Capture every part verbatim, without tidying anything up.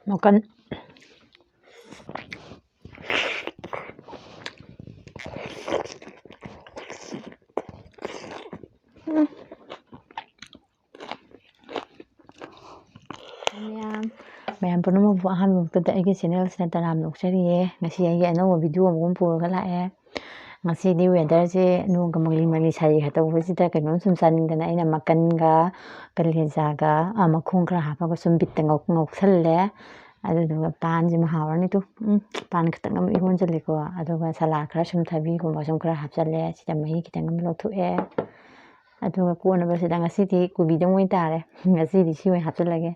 ꯃꯀꯟ꯫ ꯎꯝ꯫ ꯃꯌꯥꯝ, ꯃꯌꯥꯝ ꯄꯨꯝꯅꯃꯛꯄꯨ ꯑꯍꯥꯟꯕꯃꯛꯇꯗ ꯑꯩꯒꯤ channelꯁꯤꯅ ꯇꯔꯥꯝꯅ ꯑꯣꯛꯆꯔꯤꯌꯦ꯫ ꯉꯁꯤ ꯑꯩꯒꯤ ꯑꯅꯧꯕ video ꯑꯃꯒꯨꯝ ꯄꯨꯔꯒ ꯂꯥꯛꯑꯦ꯫ ꯉꯁꯤꯗꯤ weatherꯁꯦ ꯅꯣꯡꯒ ꯃꯪꯂꯤ ꯃꯪꯂꯤ ꯁꯥꯔꯤ ꯈꯔ ꯇꯧꯕꯁꯤꯗ ꯀꯩꯅꯣꯝ ꯁꯨꯝ ꯆꯥꯅꯤꯡꯗꯅ ꯑꯩꯅ ꯃꯀꯟꯒ ꯀꯂꯦꯖꯥꯒ, ꯑ, ꯃꯈꯣꯡ ꯈꯔ ꯍꯥꯞꯄꯒ ꯁꯨꯝ ꯕꯤꯠꯇ ꯉꯧ-, ꯉꯧꯁꯜꯂꯦ꯫ ꯑꯗꯨꯗꯨꯒ ꯄꯥꯟꯁꯤꯃ ꯍꯥꯎꯔꯅꯤ ꯇꯨ꯫ ꯎꯝ, ꯄꯥꯟ ꯈꯤꯇꯪ ꯑꯃ ꯏꯔꯣꯟꯖꯜꯂꯦꯀꯣ꯫ ꯑꯗꯨꯒ salad ꯈꯔ ꯁꯨꯝ, ꯊꯕꯤꯒꯨꯝꯕ ꯁꯨꯝ ꯈꯔ ꯍꯥꯞꯆꯜꯂꯦ꯫ ꯁꯤꯗ ꯃꯍꯤ ꯈꯤꯇꯪ ꯑꯃ ꯂꯧꯊꯣꯛꯑꯦ꯫ ꯑꯗꯨꯒ ꯀꯣꯟꯅꯕꯁꯤꯗ ꯉꯁꯤꯗꯤ ꯀꯣꯕꯤꯗꯪ ꯑꯣꯏꯅ ꯇꯥꯔꯦ꯫ ꯉꯁꯤꯗꯤ ꯁꯤ ꯑꯣꯏꯅ ꯍꯥꯞꯆꯜꯂꯒꯦ꯫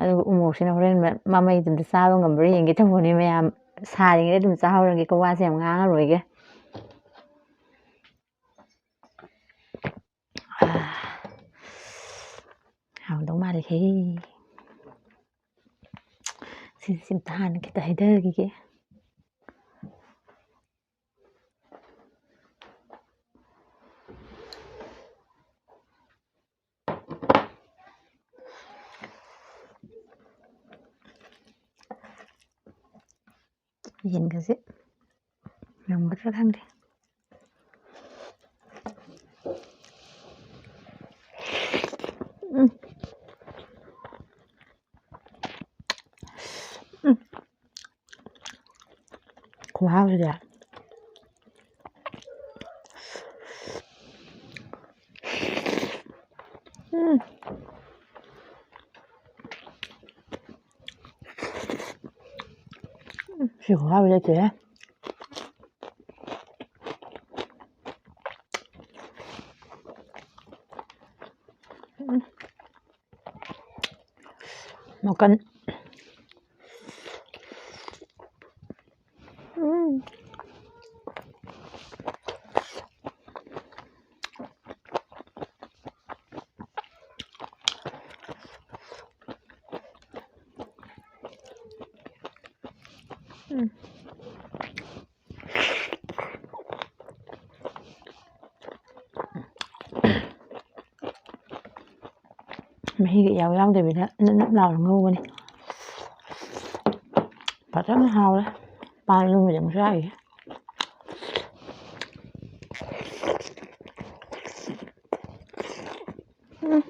ꯑꯗꯨꯒ ꯎꯃꯣꯔꯣꯛꯁꯤꯅ ꯍꯣꯔꯦꯟ ꯃ-, ꯃꯃꯩꯗꯨꯝꯇ ꯆꯥꯕ ꯉꯝꯕ꯭ꯔꯥ ꯌꯦꯡꯒꯦ ꯇꯧꯕꯅꯤ ꯃꯌꯥꯝ꯫ ꯁꯥꯔꯤꯉꯩꯗ ꯑꯗꯨꯝ ꯆꯥꯍꯧꯔꯒꯦꯀꯣ, ꯋꯥꯁꯦ ꯌꯥꯝ ꯉꯥꯡꯉꯔꯣꯏꯒꯦ꯫ ꯑꯥ, ꯍꯥꯎꯗꯧ ꯃꯥꯜꯂꯤꯍꯦ꯫ ꯁꯤꯁꯤ ꯑꯝꯇ ꯍꯥꯟꯅ ꯈꯤꯇ ꯍꯩꯊꯈꯤꯒꯦ꯫ ꯌꯦꯟꯒꯁꯦ ꯉꯝꯒꯗ꯭ꯔꯥ ꯈꯪꯗꯦ꯫ ꯎꯝ꯫ ꯎꯝ꯫ ꯈꯨꯍꯥꯎꯁꯤꯗꯤ꯫ ꯎꯝ꯫ ꯁꯤ ꯈꯨꯍꯥꯎ ꯂꯩꯇ꯭ꯔꯦꯍꯦ꯫ ꯎꯝ꯫ ꯃꯀꯟ꯫ ꯎꯝ꯫ ꯎꯝ꯫ ꯃꯍꯤꯒ ꯏꯌꯥꯎ ꯌꯥꯎꯗꯕꯤꯗ ꯅꯞ ꯅꯞ ꯂꯥꯎꯔ ꯉꯧꯕꯅꯤ꯫ ꯐꯖꯅ ꯍꯥꯎꯔꯦ꯫ ꯄꯥꯟ ꯏꯔꯣꯟꯕꯗꯤ ꯑꯃꯨꯛ ꯆꯥꯈꯤꯒꯦ꯫ ꯎꯝ꯫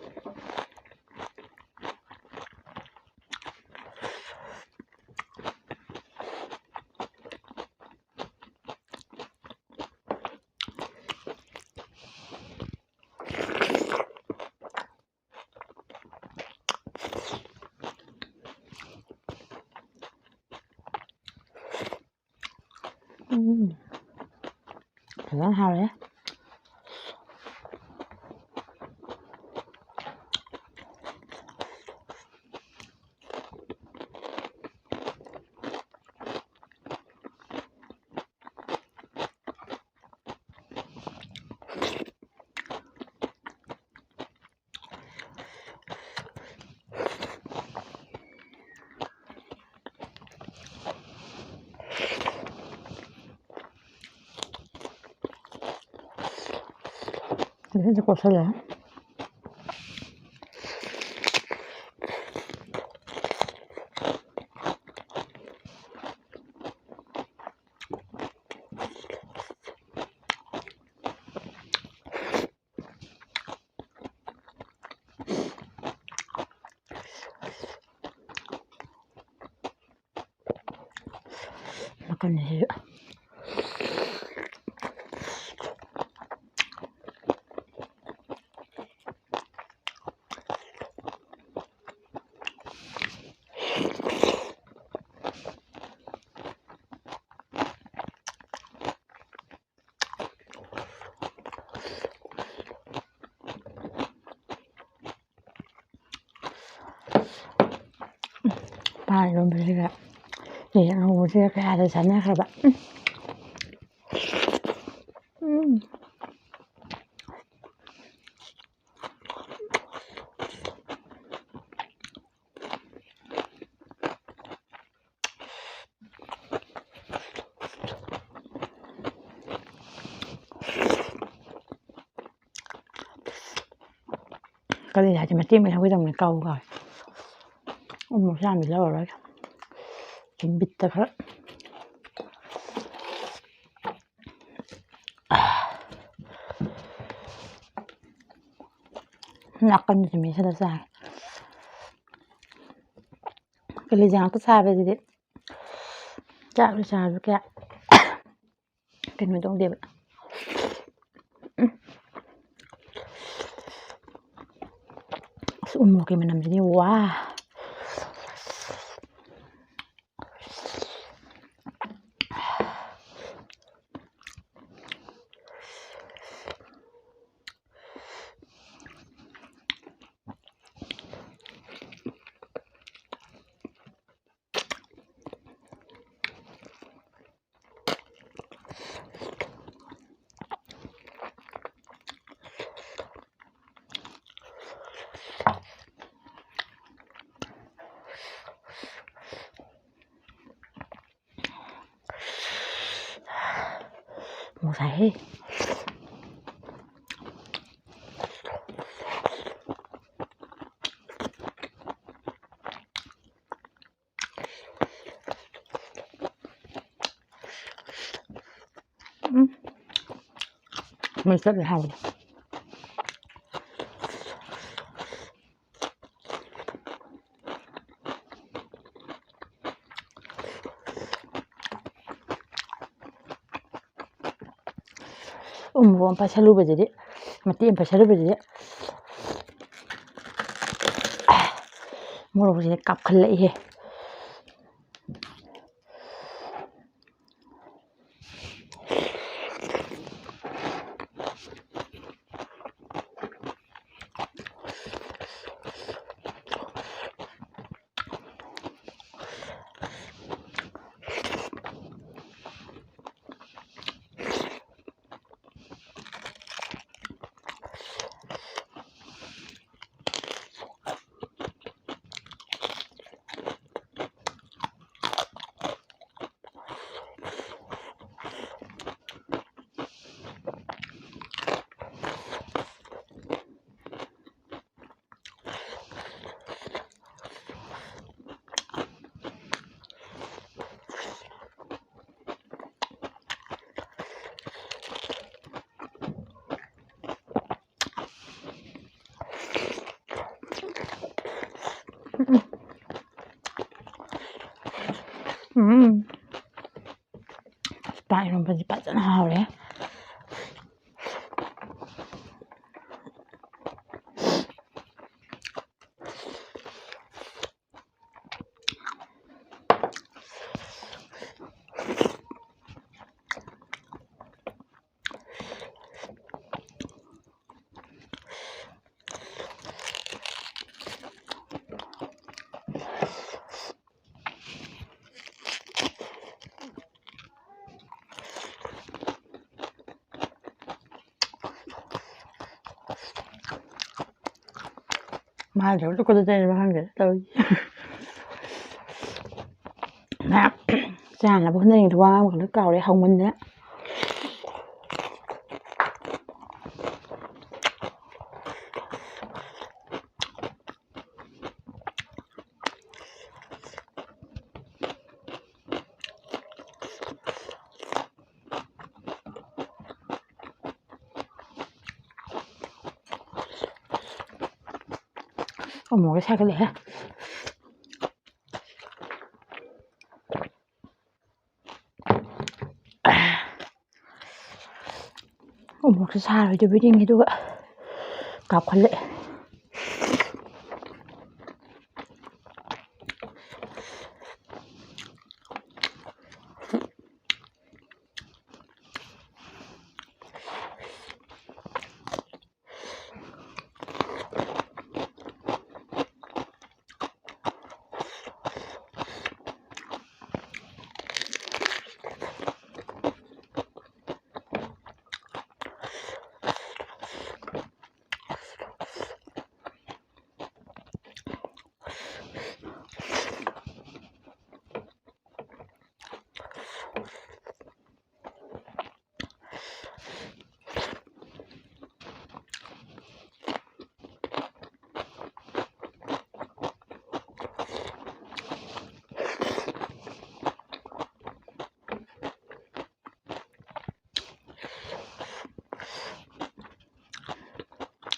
ꯎꯝ꯫ ꯐꯖꯅ ꯍꯥꯎꯔꯦ꯫ ꯐꯖꯅ ꯀꯣꯠꯁꯜꯂꯦ꯫ ꯃꯀꯟꯁꯤꯁꯨ꯫ ꯄꯥꯟ ꯏꯔꯣꯟꯕꯁꯤꯒ ꯌꯦꯟ ꯉꯧꯕꯁꯤꯒ ꯀꯌꯥꯗ ꯆꯥꯟꯅꯈ꯭ꯔꯕ꯫ ꯎꯝ꯫ ꯎꯝ꯫ ꯀꯥꯂꯦꯖꯥꯁꯦ ꯃꯆꯦꯠ ꯑꯃ ꯂꯧꯒꯦ ꯇꯧꯕꯅꯤ, ꯀꯥꯎꯕꯨ ꯀꯥꯎꯋꯦ꯫ ꯎ ꯃꯣꯔꯣꯛꯁꯦ ꯌꯥꯝꯗꯤ ꯂꯧꯔꯔꯣꯏꯒꯦ꯫ ꯁꯨꯝ ꯕꯤꯠꯇ ꯈꯔ꯫ ꯅꯥꯀꯟꯗ ꯃꯦꯠꯁꯜꯂ ꯆꯥꯒꯦ꯫ ꯀꯂꯦꯖꯥ ꯉꯥꯛꯇ ꯆꯥꯕꯁꯤꯗꯤ ꯆꯥꯛꯁꯨ ꯆꯥꯔꯁꯨ ꯀꯌꯥ ꯀꯩꯅꯣ ꯇꯧꯗꯦꯕ꯫ ꯎꯝ꯫ ꯑꯁ, ꯎ ꯃꯣꯔꯣꯛꯀꯤ ꯃꯅꯝꯁꯤꯗꯤ, ꯋꯥ꯫ ꯃꯣꯔꯣꯛ ꯁꯥꯏꯍꯦ꯫ ꯎꯝ꯫ ꯃꯩ ꯆꯠꯂꯦ ꯍꯥꯏꯕꯗꯣ꯫ ꯎ ꯃꯣꯔꯣꯛ ꯑꯃ ꯄꯥꯏꯁꯜꯂꯨꯕꯁꯤꯗꯤ, ꯃꯇꯦꯛ ꯑꯃ ꯄꯥꯏꯁꯜꯂꯨꯕꯁꯤꯗꯤ ꯃꯣꯔꯣꯛꯁꯤꯗꯤ ꯀꯥꯞꯈꯠꯂꯛꯏꯍꯦ꯫ ꯎꯝ꯫ ꯄꯥꯟ ꯏꯔꯣꯝꯕꯁꯦ ꯐꯖꯅ ꯍꯥꯎꯔꯦ꯫ ꯃꯥꯁꯨ ꯂꯨꯀꯣꯏꯗ ꯇꯩꯔꯤꯕ ꯈꯪꯗꯦ ꯇꯧꯔꯤꯁꯦ꯫ ꯃꯌꯥꯝ ꯆꯥꯅꯕ ꯍꯣꯠꯅꯔꯤꯉꯩꯗ ꯋꯥ ꯉꯥꯡꯕ ꯈꯛꯇ ꯀꯥꯎꯔꯦ ꯍꯧꯃꯟꯗꯅ꯫ ꯑꯃꯨꯛꯀ ꯁꯥꯒꯠꯂꯛꯑꯦ꯫ ꯑꯃꯨꯛꯁꯨ ꯁꯥꯔꯣꯏꯗꯕꯣꯏ ꯅꯤꯡꯉꯤ, ꯑꯗꯨꯒ ꯀꯥꯞꯈꯠꯂꯛꯑꯦ꯫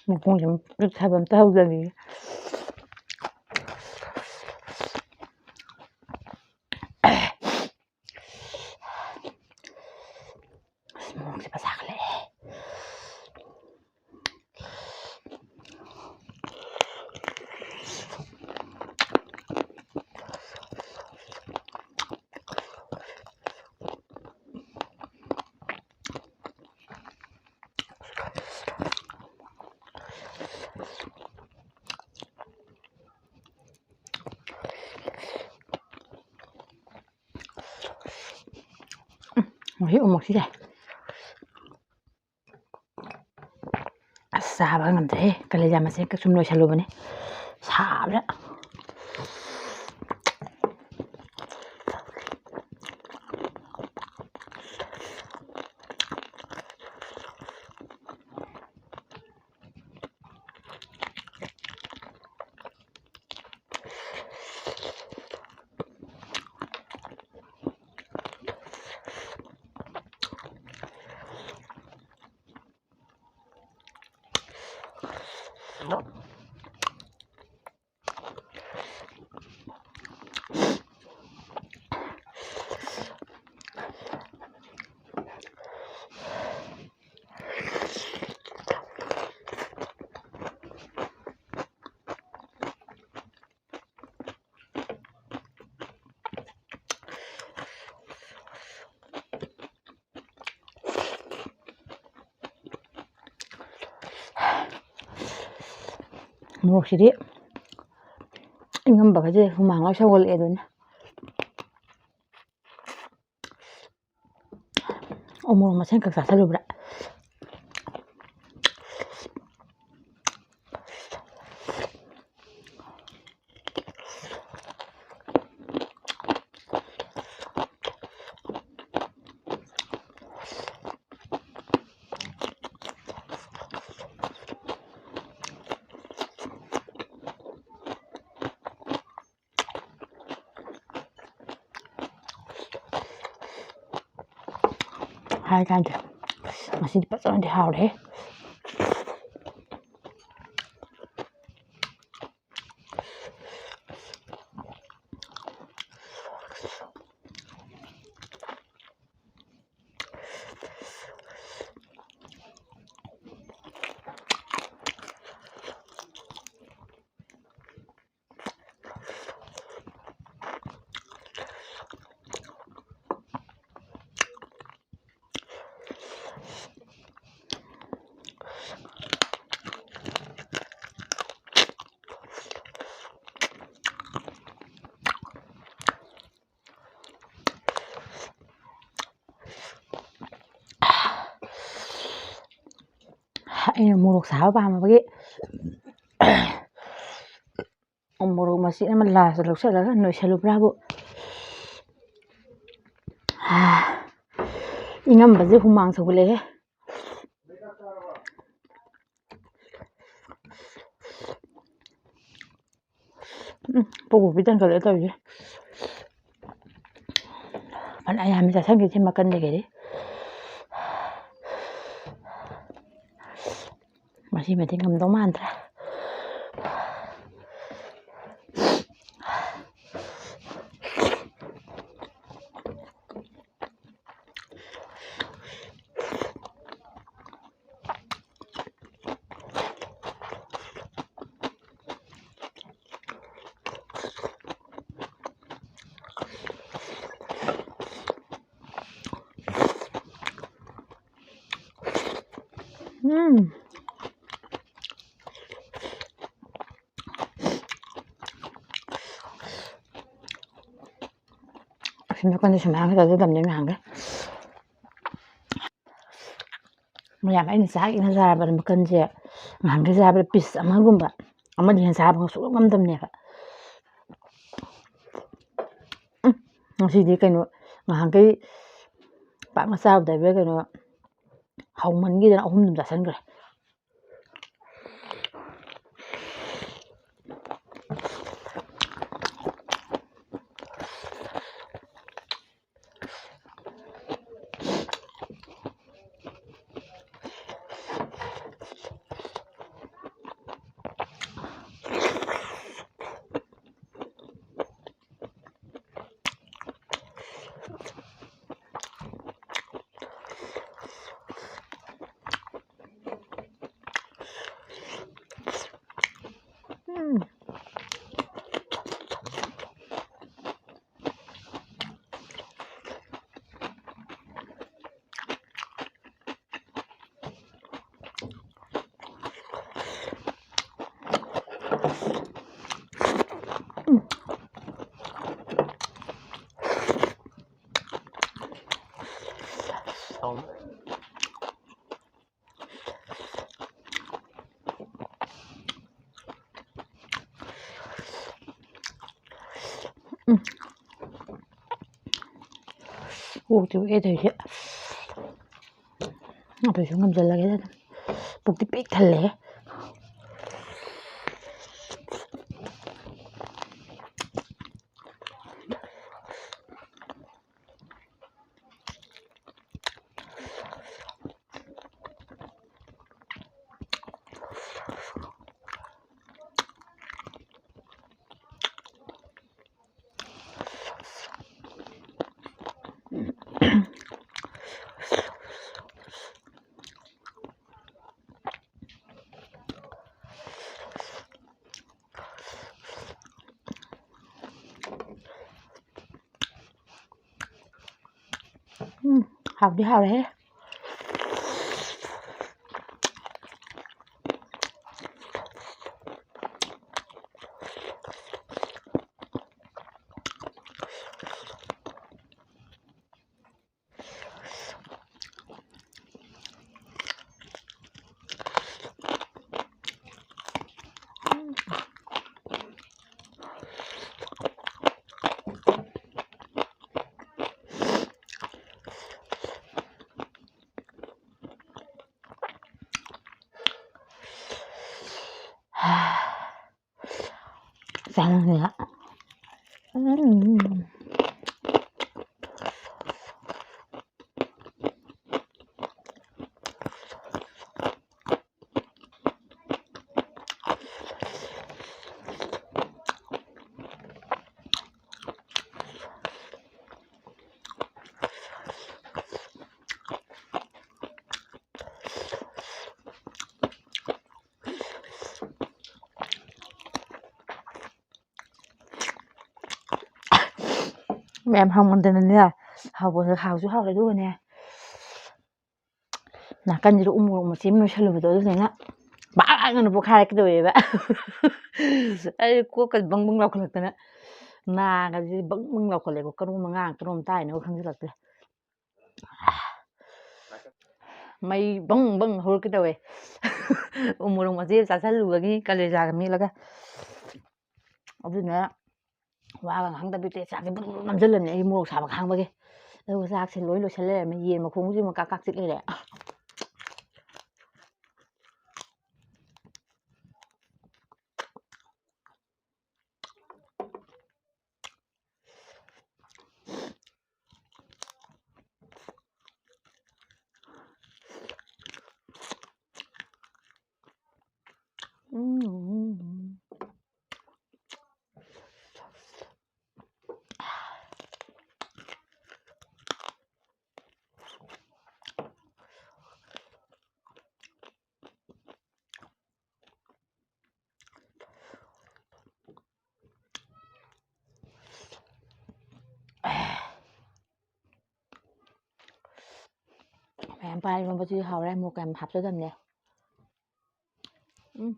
ꯃꯈꯣꯡꯁꯦ ꯄꯤꯛ ꯊꯥꯕ ꯑꯝꯇ ꯍꯧꯖꯕꯤꯒꯦ꯫ ꯃꯍꯤ ꯎꯃꯣꯛꯁꯤꯒ꯫ ꯑꯁ, ꯆꯥꯕ ꯉꯝꯗ꯭ꯔꯦꯍꯦ꯫ ꯀꯂꯦꯖꯥ ꯃꯆꯦꯠ ꯁꯨꯝ ꯂꯣꯏꯁꯜꯂꯨꯕꯅꯦ ꯁꯥꯕꯗ꯫ ꯃꯣꯔꯣꯛꯁꯤꯗꯤ ꯏꯪꯉꯝꯕꯒꯁꯦ ꯍꯨꯃꯥꯡ ꯂꯣꯏ ꯁꯧꯒꯠꯂꯛꯑꯦ ꯑꯗꯨꯅ꯫ ꯎꯃꯣꯔꯣꯛ ꯃꯆꯦꯠ ꯈꯛ ꯆꯥꯁꯤꯜꯂꯨꯕ꯭ꯔꯥ? ꯍꯥꯏ ꯀꯥꯟꯗꯦ꯫ ꯉꯁꯤꯗꯤ ꯐꯖꯅꯗꯤ ꯍꯥꯎꯔꯦꯍꯦ꯫ ꯑꯩꯅ ꯃꯣꯔꯣꯛ ꯁꯥꯕ ꯄꯥꯝꯃꯕꯒꯤ ꯃꯣꯔꯣꯛ ꯃꯆꯦꯠ ꯑꯃ ꯂꯥꯁꯇ ꯂꯧꯁꯤꯜꯂꯒ ꯅꯣꯏꯁꯜꯂꯨꯕ꯭ꯔꯥꯕꯨ꯫ ꯏꯉꯝꯕꯁꯦ ꯍꯨꯃꯥꯡ ꯁꯧꯒꯠꯂꯛꯑꯦ꯫ ꯎꯝ, ꯄꯣꯛ ꯀꯣꯕꯤ ꯇꯪꯈꯠꯂꯦ ꯇꯧꯔꯤꯁꯦ꯫ ꯐꯅ ꯌꯥꯝ ꯆꯥꯁꯟꯈꯤꯁꯦ ꯃꯀꯟꯗꯒꯤꯗꯤ꯫ ꯃꯁꯤꯃꯗꯤ ꯉꯝꯗꯧ ꯃꯥꯟꯗ꯭ꯔꯦ꯫ ꯎꯝ꯫ ꯑꯁꯤ ꯅꯥꯀꯟꯗ ꯁꯨꯃꯥꯏꯅ ꯇꯧꯒꯗꯕꯅꯦ ꯉꯍꯥꯟꯒꯩ꯫ ꯃꯌꯥꯝ ꯑꯩꯅ ꯆꯥꯒꯦꯅ ꯆꯥꯔꯕ ꯃꯀꯟꯁꯦ ꯉꯍꯥꯟꯒꯩ ꯆꯥꯕꯗ piece ꯑꯃꯒꯨꯝꯕ, ꯑꯃꯗꯒꯤ ꯍꯦꯟꯅ ꯆꯥꯕ ꯁꯨꯡꯉꯝ ꯉꯝꯗꯕꯅꯦꯕ꯫ ꯎꯝ, ꯉꯁꯤꯗꯤ ꯀꯩꯅꯣ, ꯉꯍꯥꯟꯒꯩ ꯄꯥꯛꯅ ꯆꯥꯔꯨꯗꯕ ꯀꯩꯅꯣ, ꯍꯥꯎꯃꯟꯈꯤꯗꯅ ꯑꯍꯨꯝ ꯑꯗꯨꯝ ꯆꯥꯁꯟꯈ꯭ꯔꯦ꯫ ꯎꯝ꯫ ꯑꯣꯛꯇꯤ ꯑꯣꯛꯑꯦ ꯇꯧꯔꯤꯁꯦ꯫ ꯑꯗꯨꯁꯨ ꯉꯝꯁꯤꯜꯂꯒꯦ ꯑꯗꯨꯝ꯫ ꯄꯨꯛꯇꯤ ꯄꯤꯛ ꯊꯜꯂꯦꯍꯦ꯫ ꯎꯝ, ꯍꯥꯎꯗꯤ ꯍꯥꯎꯔꯦꯍꯦ꯫ ꯆꯥꯅꯤꯡꯉꯦ꯫ ꯎꯝ꯫ ꯃꯌꯥꯝ ꯍꯥꯎꯃꯟꯗꯅꯅꯦ, ꯍꯥꯎꯕ-, ꯍꯥꯎꯁꯨ ꯍꯥꯎꯔꯦ, ꯑꯗꯨꯒꯅꯦ, ꯅꯥꯀꯟꯁꯤꯗ ꯎ ꯃꯣꯔꯣꯛ ꯃꯆꯦ ꯑꯃ ꯅꯣꯏꯁꯜꯂꯨꯕꯗꯣ, ꯑꯗꯨꯗꯨꯅ ꯕꯥꯛ ꯂꯥꯎꯅ ꯄꯣꯛꯈꯥꯏꯔꯛꯀꯗꯧꯔꯦꯕ꯫ ꯑꯩ ꯀꯣꯛꯀ ꯕꯪ ꯕꯪ ꯂꯥꯎꯈꯠꯂꯛꯇꯅ, ꯅꯥꯒꯁꯦ ꯕꯪ ꯕꯪ ꯂꯥꯎꯈꯠꯂꯦꯀꯣ, ꯀꯔꯣꯝ ꯉꯥꯡ ꯀꯔꯣꯝ ꯇꯥꯏꯅꯣ ꯈꯪꯖꯤꯜꯂꯛꯇ꯭ꯔꯦ꯫ ꯃꯩ ꯕꯪ ꯕꯪ ꯍꯧꯔꯛꯀꯦ ꯇꯧꯋꯦ꯫ ꯎ ꯃꯣꯔꯣꯛ ꯃꯆꯦ ꯆꯥꯁꯜꯂꯨꯕꯒꯤ ꯀꯂꯦꯖꯥꯒ ꯃꯦꯠꯂꯒ꯫ ꯑꯗꯨꯅ ꯋꯥꯒ ꯉꯥꯡꯗꯕꯤꯗ ꯆꯥꯛꯁꯦ ꯕꯨꯗꯨ ꯕꯨꯗꯨ ꯅꯝꯁꯤꯜꯂꯕꯅꯦ ꯑꯩ ꯃꯣꯔꯣꯛ ꯁꯥꯕ ꯈꯥꯡꯕꯒꯤ꯫ ꯑꯗꯨꯒ ꯆꯥꯛꯁꯦ ꯂꯣꯏ ꯂꯣꯏꯁꯜ ꯂꯩꯔꯝꯃꯦ꯫ ꯌꯦꯟ ꯃꯈꯣꯡꯁꯤꯃ ꯀꯥꯛ ꯀꯥꯛ ꯆꯤꯛ ꯂꯩꯔꯦ꯫ ꯎꯝ꯫ ꯃꯌꯥꯝ ꯄꯥꯟ ꯏꯔꯣꯟꯕꯁꯤꯗꯤ ꯍꯥꯎꯔꯦ, ꯃꯣꯔꯣꯛ ꯌꯥꯝ ꯍꯥꯞꯆꯗꯕꯅꯦ꯫ ꯎꯝ꯫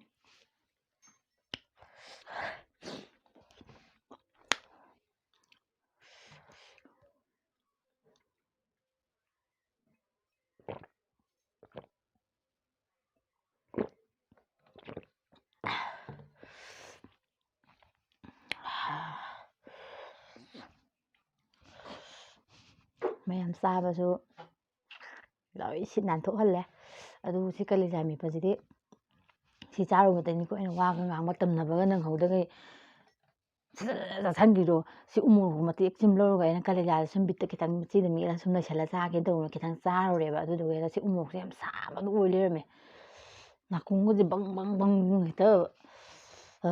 ꯃꯌꯥꯝ ꯆꯥꯕꯁꯨ ꯂꯣꯏ ꯁꯤꯠ ꯅꯥꯟꯊꯣꯛꯍꯜꯂꯦ꯫ ꯑꯗꯨ ꯁꯤ ꯀꯂꯦꯖꯥ ꯃꯦꯠꯄꯁꯤꯗꯤ ꯁꯤ ꯆꯥꯔꯨꯕꯗꯅꯤꯀꯣ ꯑꯩꯅ ꯋꯥꯒ ꯉꯥꯡꯕ ꯇꯝꯅꯕꯒ ꯅꯪꯍꯧꯗꯈꯩ ꯁꯠ ꯁꯠ ꯆꯥꯁꯟꯈ꯭ꯔꯤꯗꯣ꯫ ꯁꯤ ꯎꯃꯣꯔꯣꯛ ꯃꯇꯦꯛ ꯁꯤꯃ ꯂꯧꯔꯒ ꯑꯩꯅ ꯀꯂꯦꯖꯥꯗ ꯁꯨꯝ ꯕꯤꯠꯇ ꯈꯤꯇꯪ ꯃꯆꯤꯗ ꯃꯦꯠꯂ ꯁꯨꯝ ꯅꯩꯁꯜꯂ ꯆꯥꯒꯦ ꯇꯧꯕꯅ ꯈꯤꯇꯪ ꯆꯥꯔꯨꯔꯦꯕ꯫ ꯑꯗꯨꯗꯨꯒ ꯁꯤ ꯎꯃꯣꯔꯣꯛꯁꯦ ꯌꯥꯝ ꯁꯥꯕꯗꯣ ꯑꯣꯏ ꯂꯩꯔꯝꯃꯦ꯫ ꯅꯥꯀꯣꯡꯒꯁꯦ ꯕꯪ ꯕꯪ ꯕꯪ ꯍꯦꯛꯇ, ꯑ,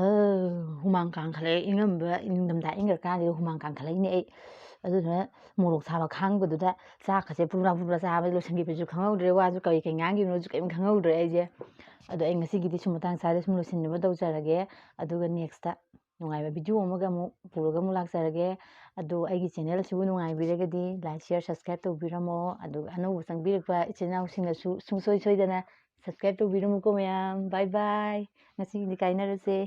ꯍꯨꯃꯥꯡ ꯀꯥꯡꯈꯠꯂꯛꯑꯦ꯫ ꯏꯪꯉꯝꯕ, ꯏꯪꯊꯝꯊꯥ ꯏꯪꯈ꯭ꯔꯀꯥꯟꯁꯤꯗ ꯍꯨꯃꯥꯡ ꯀꯥꯡꯈꯠꯂꯛꯏꯅꯦ ꯑꯩ꯫ ꯑꯗꯨꯗꯨꯅ ꯃꯣꯔꯣꯛ ꯁꯥꯕ ꯈꯥꯡꯕꯗꯨꯗ ꯆꯥꯛꯀꯁꯦ ꯄꯨꯔꯨꯔꯥ ꯄꯨꯔꯨꯔꯥ ꯆꯥꯕꯗ ꯂꯣꯏꯁꯤꯟꯈꯤꯕꯁꯨ ꯈꯪꯍꯧꯗ꯭ꯔꯦ꯫ ꯋꯥꯁꯨ ꯀꯔꯤ ꯀꯩ ꯉꯥꯡꯈꯤꯕꯅꯣꯁꯨ ꯀꯔꯤꯝ ꯈꯪꯍꯧꯗ꯭ꯔꯦ ꯑꯩꯁꯦ꯫ ꯑꯗꯣ ꯑꯩ ꯉꯁꯤꯒꯤꯗꯤ ꯁꯨꯝ ꯃꯇꯥꯡ ꯆꯥꯗ ꯁꯨꯝ ꯂꯣꯏꯁꯤꯟꯅꯕ ꯇꯧꯖꯔꯒꯦ꯫ ꯑꯗꯨꯒ next ꯅꯨꯡꯉꯥꯏꯕ video ꯑꯃꯒ ꯑꯃꯨꯛ ꯄꯨꯔꯒ ꯑꯃꯨꯛ ꯂꯥꯛꯆꯔꯒꯦ꯫ ꯑꯗꯣ ꯑꯩꯒꯤ channel ꯑꯁꯤꯕꯨ ꯅꯨꯡꯉꯥꯏꯕꯤꯔꯒꯗꯤ like, share, subscribe ꯇꯧꯕꯤꯔꯝꯃꯣ꯫ ꯑꯗꯨꯒ ꯑꯅꯧꯕ ꯆꯪꯕꯤꯔꯛꯄ ꯏꯆꯤꯟ ꯏꯅꯥꯎꯁꯤꯡꯅꯁꯨ ꯁꯨꯡꯁꯣꯏ ꯁꯣꯏꯗꯅ subscribe ꯇꯧꯕꯤꯔꯝꯃꯨꯀꯣ ꯃꯌꯥꯝ꯫ Bye bye꯫ ꯉꯁꯤꯒꯤꯗꯤ ꯀꯥꯏꯅꯔꯁꯦ꯫